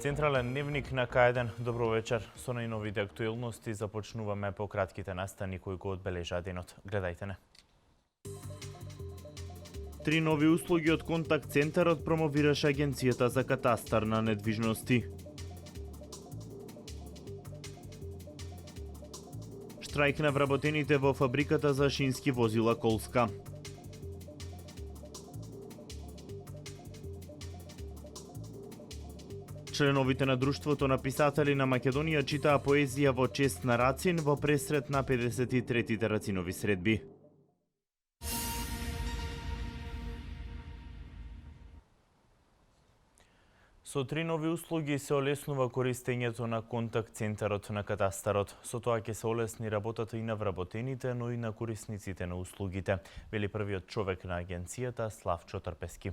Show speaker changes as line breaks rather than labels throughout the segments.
Централен дневник на К1. Добро вечер. Со најновите актуелности започнуваме по кратките настани кои го одбележа денот. Гледајте не. 3 нови услуги од контакт центарот промовираше Агенцијата за катастар на недвижности. Штрајк на вработените во фабриката за шински возила Колска. Членовите на Друштвото на писатели на Македонија читаа поезија во чест на Рацин во пресрет на 53-тите Рацинови средби. Со 3 нови услуги се олеснува користењето на контакт центарот на катастарот. Со тоа ќе се олесни работата и на вработените, но и на корисниците на услугите, вели првиот човек на агенцијата Славчо Трпески.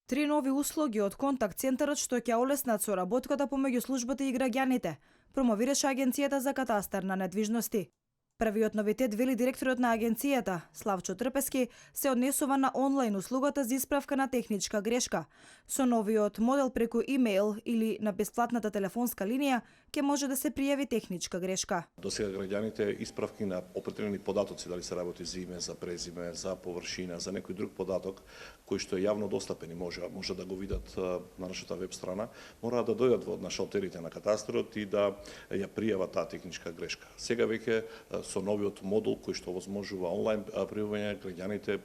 3 нови услуги од контакт центарот што ќе олеснат соработката помеѓу службата и граѓаните, промовираше Агенцијата за катастар на недвижности. Првиот новитет, вели директорот на агенцијата, Славчо Трпески, се однесува на онлайн услугата за исправка на техничка грешка. Со новиот модел преку имејл или на бесплатната телефонска линија ќе може да се пријави техничка грешка.
До сега граѓаните исправки на определени податоци, дали се работи за име, за презиме, за површина, за некој друг податок кој што е јавно достапен и може да го видат на нашата веб страна, мора да дојдат во шалтерите на катастарот и да ја пријават таа техничка грешка. Сега веќе со новиот модул кој што овозможува онлайн пријавување, граѓаните,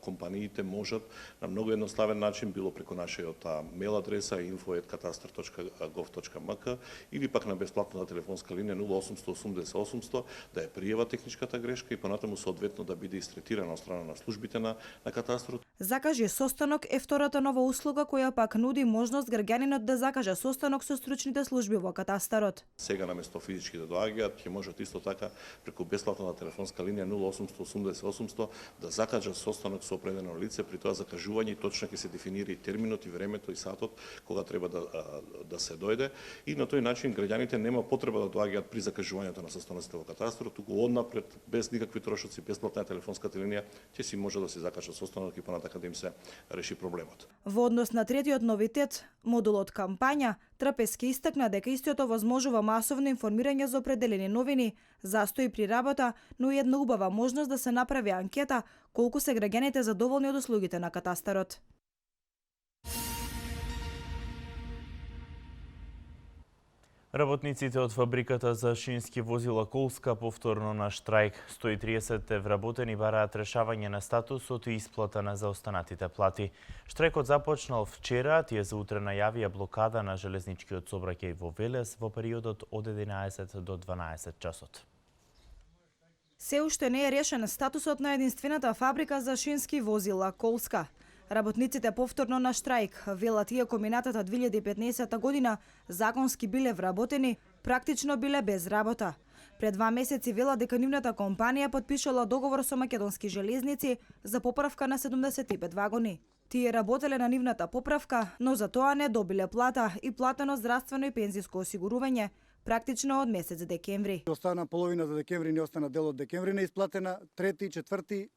компаниите можат на многу едноставен начин, било преку нашиот мејл адреса info@katastar.gov.mk или пак на бесплатната телефонска линија 0800 800 да ја пријава техничката грешка и понатаму соодветно да биде истретирана од страна на службите на катастарот.
Закажи состанок е втората нова услуга која пак нуди можност граѓанинот да закаже состанок со стручните служби во катастарот.
Сега наместо физички да доаѓаат, ќе можат исто така преку бесплатната телефонска линија 0800 800 да закажа состанок со определено лице, при тоа закажување точно ќе се дефинира и терминот и времето и сатот кога треба да се дојде и на тој начин граѓаните нема потреба да доаѓаат при закажувањето на состаноците во катастарот, туку однапред без никакви трошоци, бесплатна телефонската линија ќе си може да се закажа состанок и понатака да им се реши проблемот.
Во однос на третиот новитет, модулот кампања, Трпески истакна дека истиот овозможува масовно информирање за определени новини, застои при работа, но и една убава можност да се направи анкета колку се граѓаните задоволни од услугите на катастарот.
Работниците од фабриката за шински возила Колска повторно на штрајк. 130 вработени бараат решавање на статусот и исплата на заостанатите плати. Штрајкот започнал вчера, тие за утре најавија блокада на железничкиот сообраќај во Велес во периодот од 11 до 12 часот.
Се уште не е решен статусот на единствената фабрика за шински возила Колска. Работниците повторно на штрајк, велат иако минатата 2015 година законски биле вработени, практично биле без работа. Пред 2 месеци велат дека нивната компанија потпишала договор со Македонски железници за поправка на 75 вагони. Тие работеле на нивната поправка, но за тоа не добиле плата и платено здравствено и пензиско осигурување, практично од месец декември.
Остана половина за декември, не остана дел од декември не исплатена, трети, четврти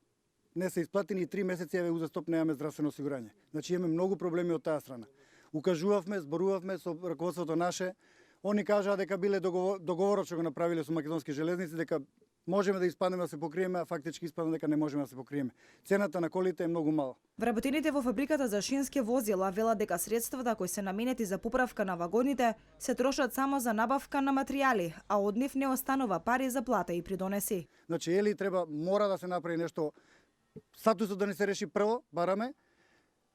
не се исплатени и 3 месеци еве узастоп немаме здравствено осигурање. Значи имаме многу проблеми од таа страна. Укажувавме, зборувавме со раководството наше, они кажаа дека биле договорот што го направиле со Македонски железници дека можеме да испаднеме да се покриеме, а фактички испадна дека не можеме да се покриеме. Цената на колите е многу мала.
Вработените во фабриката за шински возила велат дека средствата кои се наменети за поправка на вагоните се трошат само за набавка на материјали, а од нив не останува пари за плата и придонеси.
Значи мора да се направи нешто. Статусот да не се реши прво, бараме,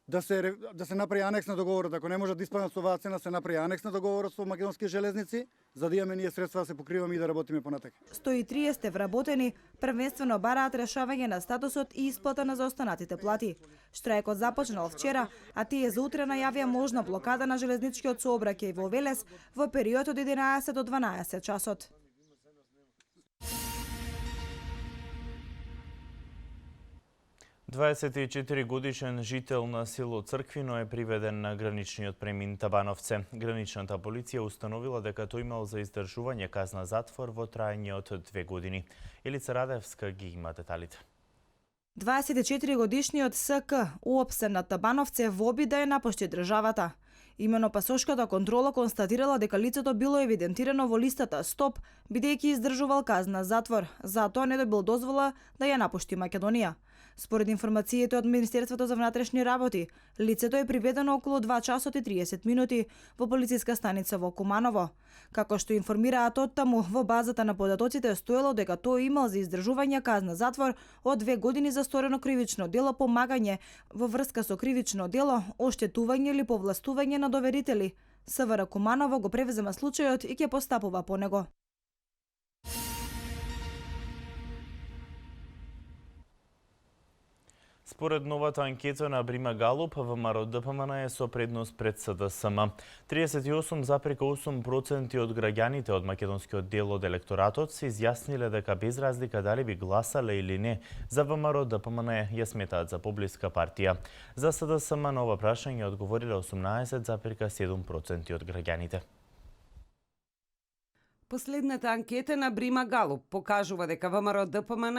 да се направи анекс на договорот. Ако не може да испаднат со оваа цена, се направи анекс на договорот со Македонски железници, за да имаме ние средства да се покриваме и да работиме понатака.
130 вработени првенствено бараат решавање на статусот и исплата на заостанатите плати. Штрајкот започнал вчера, а тие за утре најавија можна блокада на железничкиот сообраќај во Велес во период од 11 до 12 часот.
24-годишен жител на село Црквино е приведен на граничниот премин Табановце. Граничната полиција установила дека тој имал за издржување казна затвор во траење од 2 години. Елица Радевска ги има деталите.
24-годишниот СК уопсен на Табановце во обид да ја напушти државата. Имено пасошката контрола констатирала дека лицето било евидентирано во листата СТОП, бидејќи издржувал казна затвор, затоа не добил дозвола да ја напушти Македонија. Според информациите од Министерството за внатрешни работи, лицето е приведено околу 2 часот и 30 минути во полициска станица во Куманово. Како што информираат оттаму, во базата на податоците стоело дека тој имал за издржување казна затвор од 2 години за сторено кривично дело помагање во врска со кривично дело, оштетување или повластување на доверители. СВР Куманово го превзема случајот и ќе постапува по него.
Според новата анкета на Брима Галуп, ВМРО ДПМН е со предност пред СДСМ. 38,8% од граѓаните од македонскиот дел од електоратот се изјасниле дека без разлика дали би гласале или не за ВМРО ДПМН ја сметаат за поблиска партија. За СДСМ на ова прашање одговориле 18,7% од граѓаните.
Последната анкета на Брима Галуп покажува дека ВМРО ДПМН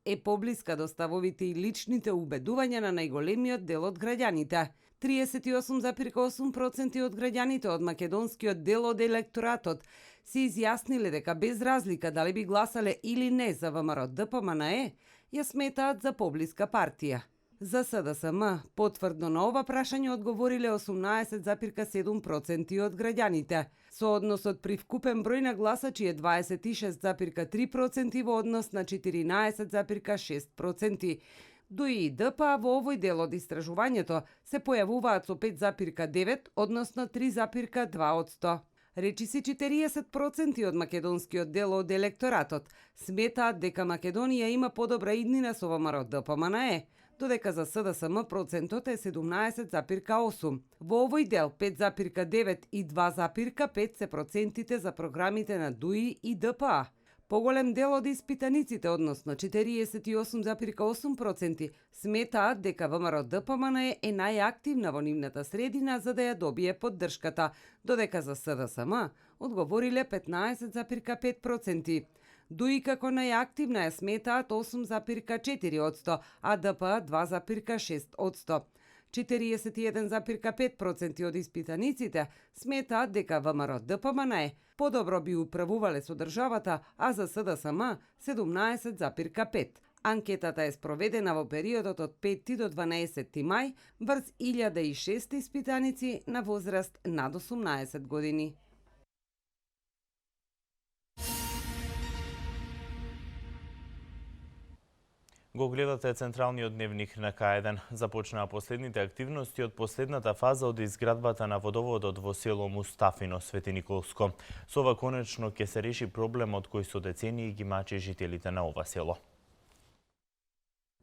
е поблиска до ставовите и личните убедувања на најголемиот дел од граѓаните. 38,8% од граѓаните од македонскиот дел од електоратот се изјасниле дека без разлика дали би гласале или не за ВМРО ДПМН ја сметаат за поблиска партија. За СДСМ, потврдно на ова прашање одговориле 18,7% од граѓаните. Соодносот при вкупен број на гласачи е 26,3% во однос на 14,6%. ДУИ и ДПА во овој дел од истражувањето се појавуваат со 5,9, односно 3,2%. Речиси 40% од македонскиот дел од електоратот сметаат дека Македонија има подобра иднина со ВМРО ДПМН, додека за СДСМ процентот е 17,8. Во овој дел 5,9 и 2,5 се процентите за програмите на ДУИ и ДПА. Поголем дел од испитаниците, односно 48,8%, сметаат дека ВМРО ДПМН е најактивна во нивната средина за да ја добие поддршката, додека за СДСМ одговориле 15,5%. ДУИ како најактивна ја сметаат 8,4%, а ДПА 2,6%. 41,5% од испитаниците сметаат дека ВМРО ДПМН подобро би управувале со државата, а за СДСМ 17,5%. Анкетата е спроведена во периодот од 5 до 12 мај врз 1006 испитаници на возраст над 18 години.
Го гледате централниот дневник на К1. Започнаа последните активности од последната фаза од изградбата на водоводот во село Мустафино, Свети Николско. Со ова конечно ќе се реши проблемот кој со децении ги мачи жителите на ова село.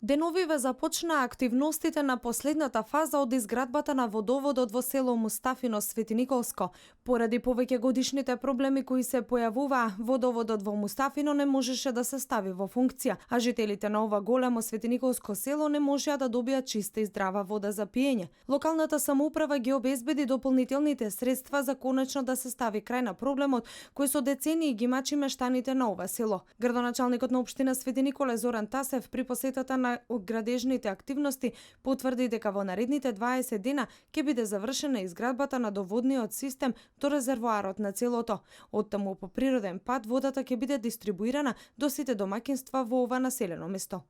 Деновиве започнаа активностите на последната фаза од изградбата на водоводот во село Мустафино, Свети Николско. Поради повеќе годишните проблеми кои се појавуваа, водоводот во Мустафино не можеше да се стави во функција, а жителите на ова големо Свети Николско село не можеа да добијат чиста и здрава вода за пиење. Локалната самоуправа ги обезбеди дополнителните средства за конечно да се стави крај на проблемот кој со децении ги мачи мештаните на ова село. Градоначалникот на општина Свети Николе Зоран Тасев при посетата на градежните активности потврди дека во наредните 20 дена ќе биде завршена изградбата на доводниот систем до резервоарот на селото. Оттаму по природен пат водата ќе биде дистрибуирана до сите домаќинства во ова населено место.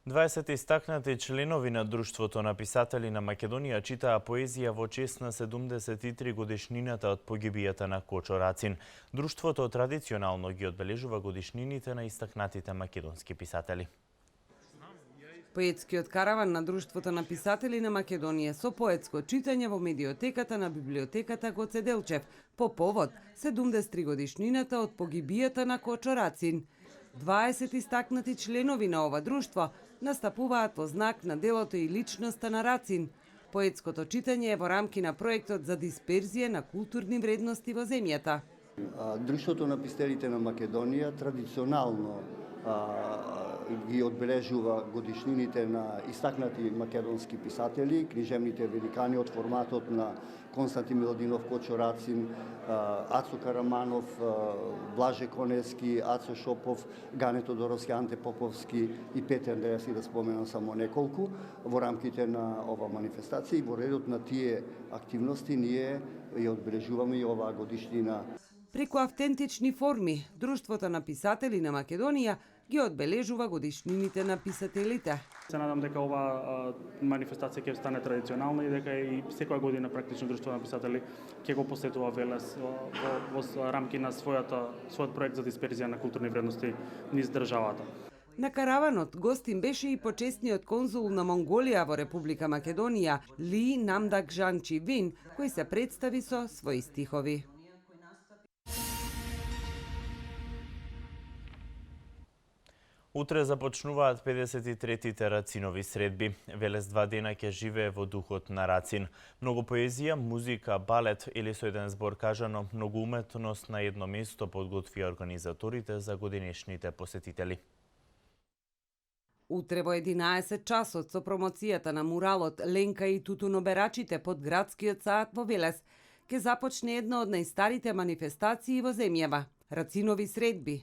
Дваесет истакнати членови на Друштвото на писатели на Македонија читаа поезија во чест на 73 годишнината од погибијата на Кочо Рацин. Друштвото традиционално ги одбележува годишнините на истакнатите македонски писатели.
Поетскиот караван на Друштвото на писатели на Македонија со поетско читање во медиотеката на библиотеката Гоце Делчев по повод 73 годишнината од погибијата на Кочо Рацин. 20 истакнати членови на ова друштво настапуваат во знак на делото и личноста на Рацин. Поетското читање е во рамки на проектот за дисперзија на културни вредности во земјата.
Друштвото на писателите на Македонија традиционално ги одбележува годишнините на истакнати македонски писатели, книжевните великани од форматот на Константин Миладинов, Кочо Рацин, Ацо Караманов, Блаже Коневски, Ацо Шопов, Гане Тодоровски, Анте Поповски и Петер Андреаси, да споменам само неколку, во рамките на ова манифестација и во редот на тие активности ние ја одбележуваме и оваа годишнина.
Преку автентични форми, Друштвото на писатели на Македонија ги одбележува годишнините на писателите.
Се надам дека ова манифестација ќе стане традиционална и дека и секоја година практично Друштво на писатели ќе го посетува Велес во рамки на својот проект за дисперзија на културни вредности низ државата.
На караванот гостин беше и почесниот конзул на Монголија во Република Македонија, Ли Намдак Жанчи Вин, кој се представи со своји стихови.
Утре започнуваат 53-тите Рацинови средби. Велес 2 дена ќе живее во духот на Рацин. Многу поезија, музика, балет или со еден збор кажано, многу уметност на едно место подготвија организаторите за годинешните посетители.
Утре во 11 часот со промоцијата на муралот Ленка и тутуноберачите под градскиот саат во Велес ќе започне една од најстарите манифестации во земјава – Рацинови средби.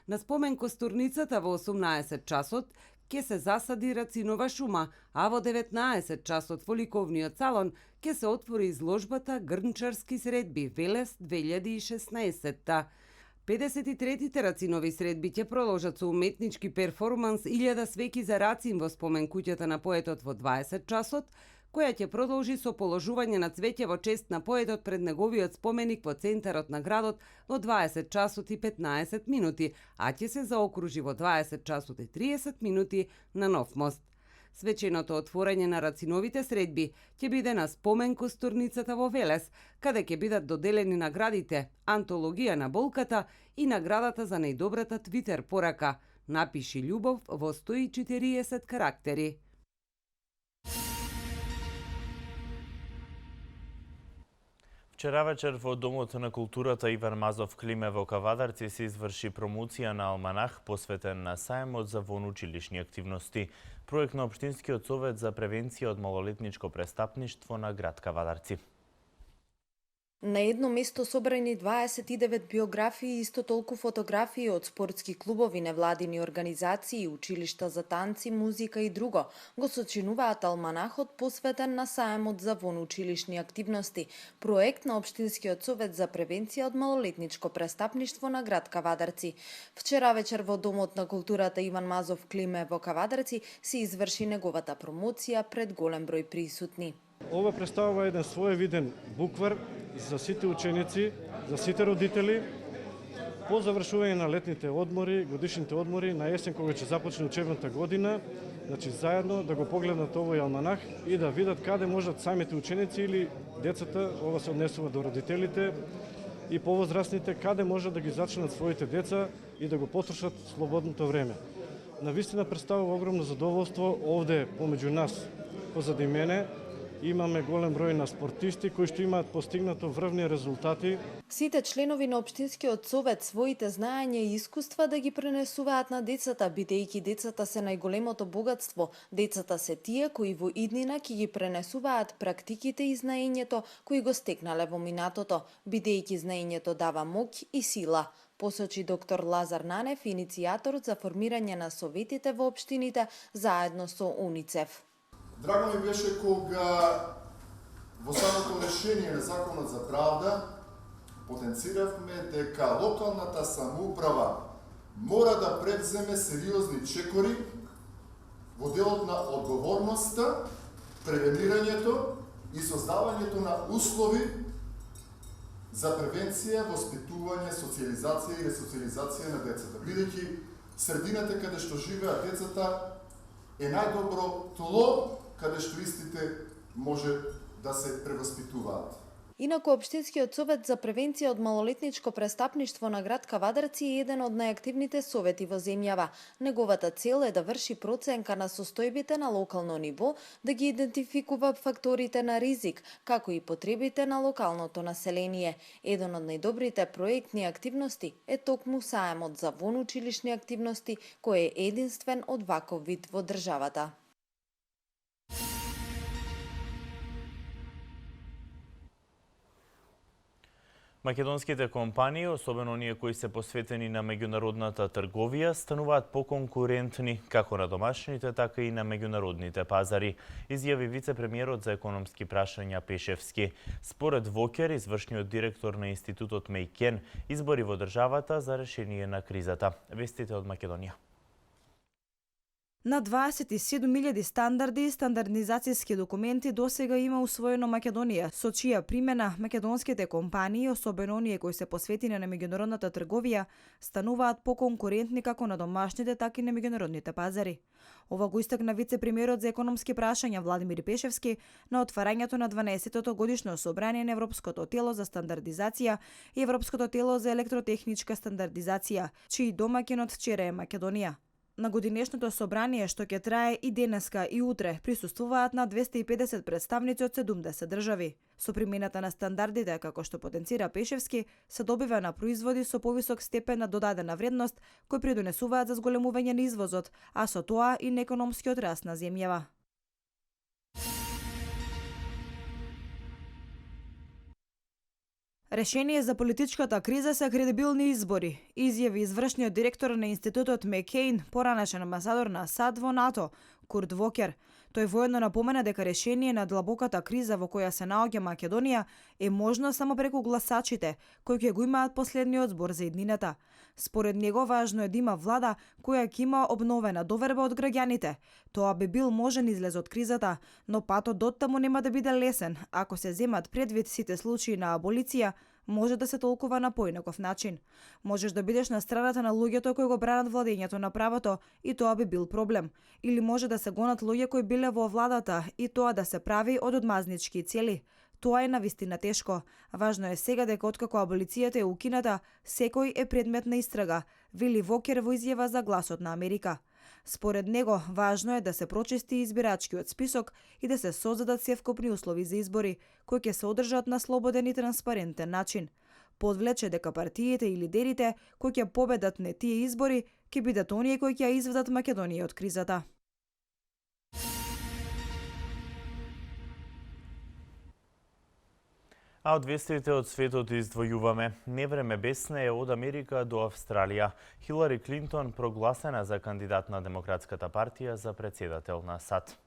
На спомен костурницата во 18 часот ќе се засади рацинова шума, а во 19 часот во ликовниот салон ќе се отвори изложбата Грнчарски средби Велес 2016. 53-тите Рацинови средби ќе продолжат со уметнички перформанс 1000 свеќи за Рацин во спомен куќата на поетот во 20 часот, која ќе продолжи со положување на цвеќе во чест на поетот пред неговиот споменик во центарот на градот во 20 часот и 15 минути, а ќе се заокружи во 20 часот и 30 минути на Нов мост. Свеченото отворање на Рациновите средби ќе биде на спомен костурницата во Велес, каде ќе бидат доделени наградите Антологија на болката и наградата за најдобрата Твитер порака Напиши љубов во 140 карактери.
Вчера вечер во Домот на културата Иван Мазов Климе во Кавадарци се изврши промоција на алманах посветен на саемот за вонучилишни активности, проект на Општинскиот совет за превенција од малолетничко престапништво на град Кавадарци.
На едно место собрани 29 биографии и исто толку фотографии од спортски клубови, невладини организации, училишта за танци, музика и друго. Го сочинуваат алманахот посветен на саемот за вонучилишни активности, проект на Општинскиот совет за превенција од малолетничко престапништво на град Кавадарци. Вчера вечер во Домот на културата Иван Мазов Климе во Кавадарци се изврши неговата промоција пред голем број присутни.
Ова представува еден своевиден буквар за сите ученици, за сите родители, по завршување на летните одмори, годишните одмори, на есен кога ќе започне учебната година, значи заедно да го погледнат овој алманах и да видат каде можат самите ученици или децата, ова се однесува до родителите и повозрастните, каде можат да ги зачнат своите деца и да го потрошат слободното време. Навистина представува огромно задоволство овде помеѓу нас, позади мене, имаме голем број на спортисти кои што имаат постигнато врвни резултати.
Сите членови на Општинскиот совет своите знаења и искуства да ги пренесуваат на децата, бидејќи децата се најголемото богатство. Децата се тие кои во иднина ќе ги пренесуваат практиките и знаењето кои го стекнале во минатото, бидејќи знаењето дава моќ и сила, посочи доктор Лазар Нанев, иницијатор за формирање на советите во општините заедно со УНИЦЕФ.
Драго ми беше кога во самото решение на Законот за правда потенциравме дека локалната самоуправа мора да превземе сериозни чекори во делот на одговорноста, превенирањето и создавањето на услови за превенција, воспитување, социализација и ресоциализација на децата. Бидејќи средината каде што живеат децата е најдобро тло каде што истите може да се превоспитуваат.
Инаку, Општинскиот совет за превенција од малолетничко престапништво на град Кавадарци е еден од најактивните совети во земјава. Неговата цел е да врши проценка на состојбите на локално ниво, да ги идентификува факторите на ризик, како и потребите на локалното население. Еден од најдобрите проектни активности е токму саемот за вонучилишни активности, кој е единствен од ваков вид во државата.
Македонските компании, особено оние кои се посветени на меѓународната трговија, стануваат поконкурентни како на домашните, така и на меѓународните пазари, изјави вице-премиерот за економски прашања Пешевски. Според Вокер, извршниот директор на институтот Мејкен, избори во државата за решение на кризата. Вестите од Македонија.
На 27.000 стандарди и стандардизацијски документи досега има усвоено Македонија, со чија примена македонските компании, особено оние кои се посветени на меѓународната трговија, стануваат поконкурентни како на домашните, така и на меѓународните пазари. Ова го истакна вице-премиерот за економски прашања Владимир Пешевски на отварањето на 12-тото годишно собрание на Европското тело за стандардизација и Европското тело за електротехничка стандардизација, чиј домаќинот вчера е Македонија. На годинешното собрание, што ќе трае и денеска и утре, присуствуваат на 250 представници од 70 држави. Со примената на стандардите, како што потенцира Пешевски, се добива на производи со повисок степен на додадена вредност, кои придонесуваат за зголемување на извозот, а со тоа и на економскиот раст на земјава. Решение за политичката криза се кредибилни избори, изјави извршниот директор на институтот Меккейн, поранешен амбасадор на САД во НАТО, Курт Вокер. Тој воедно напомена дека решение на длабоката криза во која се наоѓа Македонија е можно само преку гласачите, кои ќе го имаат последниот збор за иднината. Според него важно е да има влада која ќе има обновена доверба од граѓаните. Тоа би бил можен излез од кризата, но патот доттаму нема да биде лесен, ако се земат предвид сите случаи на аболиција, може да се толкува на поинаков начин. Можеш да бидеш на страната на луѓето кои го бранат владењето на правото и тоа би бил проблем. Или може да се гонат луѓе кои биле во владата и тоа да се прави од одмазнички цели. Тоа е навистина тешко. Важно е сега дека откако аболицијата е укината, секој е предмет на истрага, вели Вокер во изјава за Гласот на Америка. Според него, важно е да се прочисти избирачкиот список и да се создадат севкупни услови за избори, кои ќе се одржат на слободен и транспарентен начин. Подвлече дека партиите и лидерите кои ќе победат на тие избори ќе бидат оние кои ќе ја изведат Македонија од кризата.
А од вестите од светот издвојуваме. Невреме бесне е од Америка до Австралија. Хилари Клинтон прогласена за кандидат на Демократската партија за председател на САД.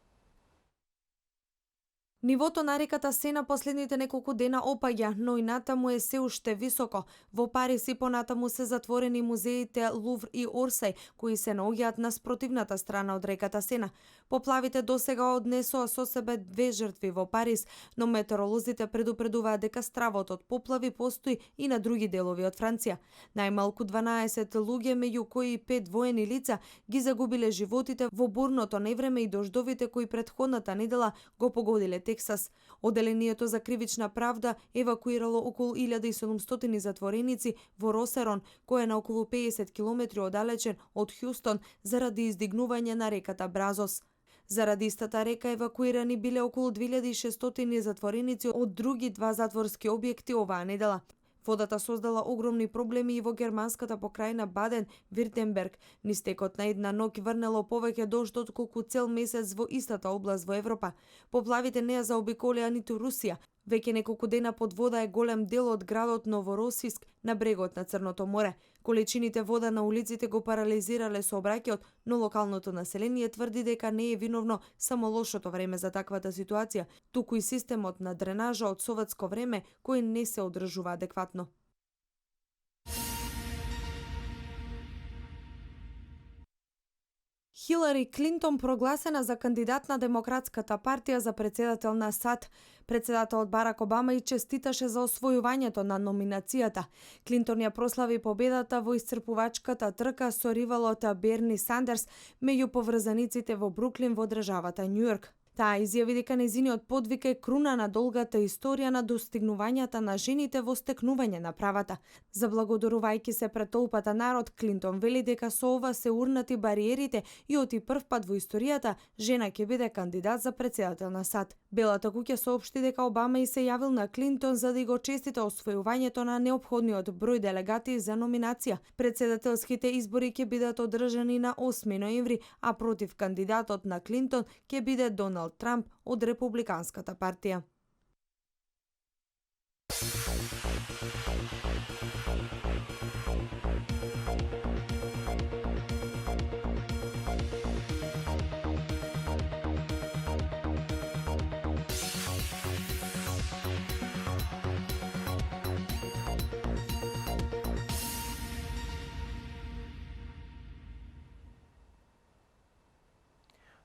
Нивото на реката Сена последните неколку дена опаѓа, но и натаму е се уште високо. Во Париз и понатаму се затворени музеите Лувр и Орсеј, кои се наоѓаат на спротивната страна од реката Сена. Поплавите досега однесоа со себе 2 жртви во Париз, но метеоролозите предупредуваат дека стравот од поплави постои и на други делови од Франција. Најмалку 12 луѓе, меѓу кои 5 воени лица, ги загубиле животите во бурното невреме и дождовите кои претходната недела го погодиле Тексас. Оделението за кривична правда евакуирало околу 1700 затвореници во Росерон, кој е на околу 50 километри оддалечен од Хјустон, заради издигнување на реката Бразос. Заради истата река евакуирани биле околу 2600 затвореници од други 2 затворски објекти оваа недела. Водата создала огромни проблеми и во германската покрајна Баден-Виртенберг. Низ текот на една ноќ врнело повеќе дожд отколку цел месец во истата област во Европа. Поплавите не ја заобиколеа ниту Русија. Веќе неколку дена под вода е голем дел од градот Новоросиск на брегот на Црното море. Количините вода на улиците го парализирале сообраќајот, но локалното население тврди дека не е виновно само лошото време за таквата ситуација, туку и системот на дренажа од советско време кој не се одржува адекватно. Хилари Клинтон прогласена за кандидат на Демократската партија за председател на САД. Председателот Барак Обама и честиташе за освојувањето на номинацијата. Клинтон ја прослави победата во исцрпувачката трка со ривалот Берни Сандерс меѓу поврзаниците во Бруклин во државата Њујорк. Таа изјави дека нејзиниот подвиг е круна на долгата историја на достигнувањата на жените во стекнување на правата. Заблагодарувајќи се пред толпата народ, Клинтон вели дека со ова се урнати бариерите и оти прв пат во историјата жена ќе биде кандидат за претседател на САД. Белата куќа соопшти дека Обама и се јавил на Клинтон за да го честита освојувањето на неопходниот број делегати за номинација. Претседателските избори ќе бидат одржани на 8 ноември, а против кандидатот на Клинтон ќе биде Доналд Трамп од Републиканската партија.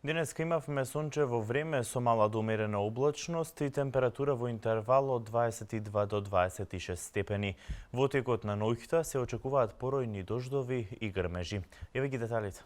Денеска имавме сончево време со мала до умерена облачност и температура во интервал од 22 до 26 степени. Во текот на ноќта се очекуваат поројни дождови и грмежи. Еве ги деталите.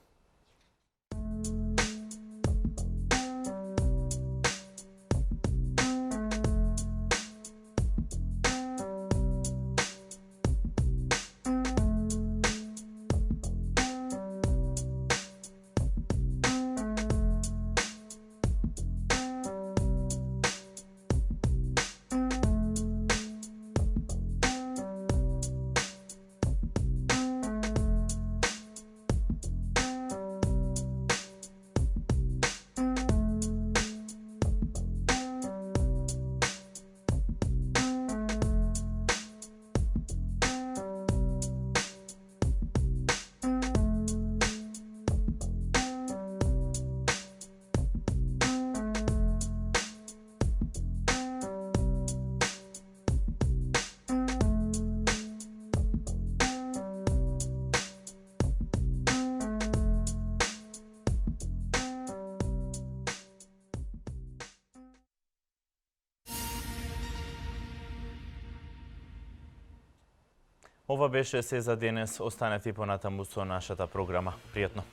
Ова беше се за денес. Останете и понатаму со нашата програма. Пријатно!